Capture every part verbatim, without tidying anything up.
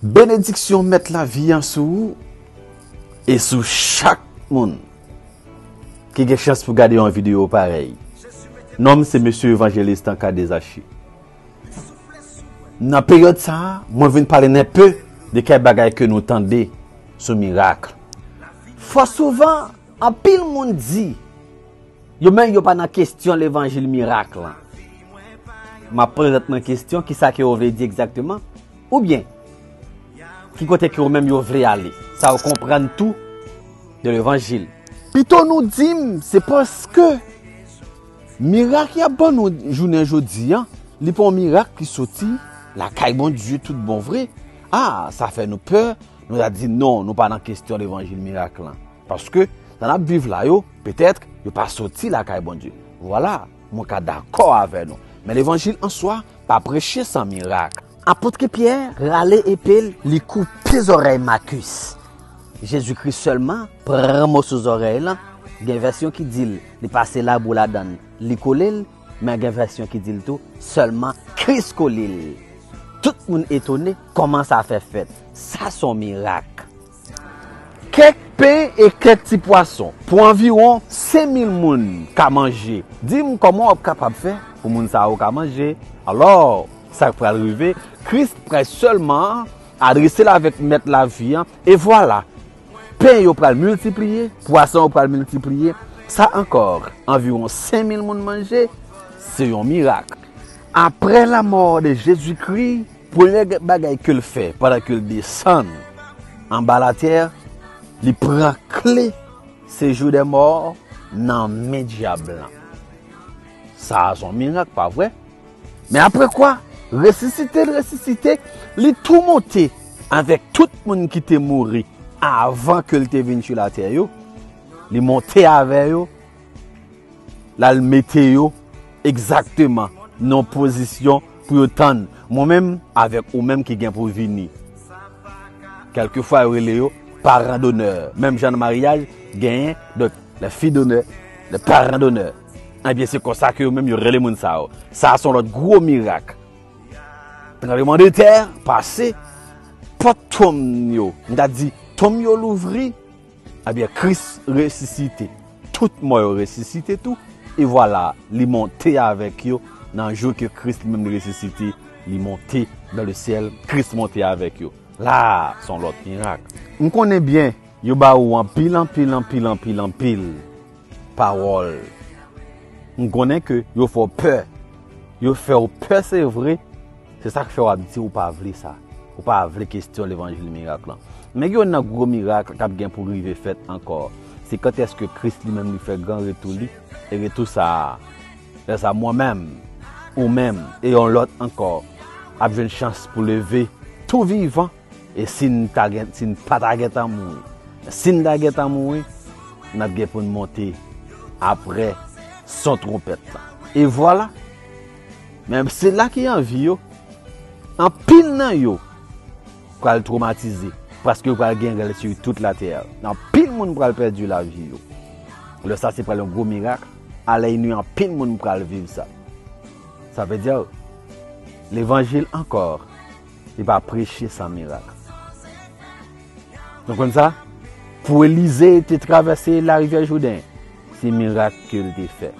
Benediksyon Mèt Lavi an sou ou e sou chak moun ki gen chans pou gade yon videyo parèy. Non m se Mesye Evanjelis Tanka Dezachi. Nan peryòd sa a, mwen vin pale n enpe de kèk bagay ke nou tande sou mirak. Fò souvan, anpil moun di, yo menm yo pa nan kesyon levanjil mirak lan. M ap poze tèt mwen kesyon, kisa ke yo vle di egzakteman? Oubyen, ki kote ke yo menm yo vle ale? Sa yo konprann tou de levanjil? Pito nou di m, se paske mirak y ap ban nou jounen jodi a, li pa yon mirak ki soti lakay Bondye tout bon vre. A, sa fè nou pè, nou ta di non, nou pa nan kesyon levanjil mirak lan. Paske, sa n ap viv la yo, petèt, yo pa soti lakay Bondye. Vwala, mwen ka dakò avè nou. Men levanjil an swa pa preche san mirak. Apot Pyè rale epe l, li koupe zòrèy Makis. Jezikri sèlman pran moso zòrèy lan. Gen vèsyon ki di l, li pase labou ladan l, li kole l, men gen vèsyon ki di l tou, sèlman Kris kole l. Tout moun etone kòman sa fè fèt. Sa s on mirak. Kèk pen e kèk ti pwason pou anviwon senk mil moun ka manje. Di m kòman w ap kapab fè pou moun sa yo ka manje? Alò, sa k pral rive, Kris pral sèlman adrese l avèk Mèt Lavi an, e vwala, pen yo pral miltipliye, pwason yo pral miltipliye. Sa ankò, anviwon senk mil moun manje, se yon mirak. Apre lanmò de Jezikri, premye bagay ke l fè pandan ke l desann anba latè, li pran kle sejou dè mò nan men dyab lan. Sa a s on mirak, pa vre? Men apre kwa, resisite l resisite, li tou monte avèk tout moun ki te mouri avan ke l te vin sou latè yo. Li monte avè yo, l al mete yo egzakteman nan yon pozisyon pou yo tann mwen menm avèk ou menm ki gen pou vini. Kèlkefwa yo rele yo paran donè. Menm jan nan maryaj, genyen, donk, lè fi donè, lè paran donè. Ebyen, se konsa ke yo menm yo rele moun sa yo. Sa a s on lòt gwo mirak. Tranblemanntè pase, pòt tonm yo, m ta di, tonm yo louvri, ebyen, Kris resisite. Tout mò yo resisite tou. E vwala, li monte avèk yo. Nan jou ke Kris li menm li resisite, li monte dans le ciel, Kris monte avèk yo. La, s on lòt mirak. M konnen byen, yo ba ou anpil, anpil, anpil, anpil, anpil pawòl. M konnen ke yo fè w pè. Yo fè w pè, se vre. Se sa k fè w ap di ou pa vle sa. Ou pa vle kesyon levanjil mirak lan. Men gen youn nan gwo mirak k ap gen pou rive fèt ankò. Se kantèske Kris li menm li fè gran retou li. E retou sa a, lè sa a mwen menm, ou menm, e yon lòt ankò ap jwenn chans pou leve tou vivan. E si n ta gen, si n pa ta gentan mouri, si n ta gentan mouri, n ap gen pou n monte apre son twonpèt lan. E vwala. Men sila ki an vi yo, anpil nan yo pral twomatize, paske yo pral gen rèl sou tout latè a. Anpil moun pral pèdi lavi yo. Lè sa se pral yon gwo mirak, alè ini anpil moun pral viv sa. Sa vle di, levanjil ankò, li pa preche san mirak. Nou konn sa? Pou Elize te travèse larivyè Jouden, se mirak ke l te fè.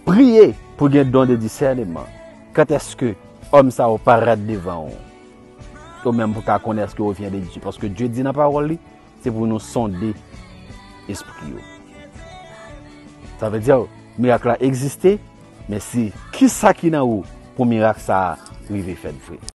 Priye pou gen don de disèneman. Kantèske òm sa yo parèt devan ou? Ou menm pou ka konnen èske yo vyen de Dye. Paske Dye di nan pawòl li, se pou nou sonde espri yo. Sa vle di, mirak la egziste, men se kisa ki nan ou pou mirak sa a rive fèt vre?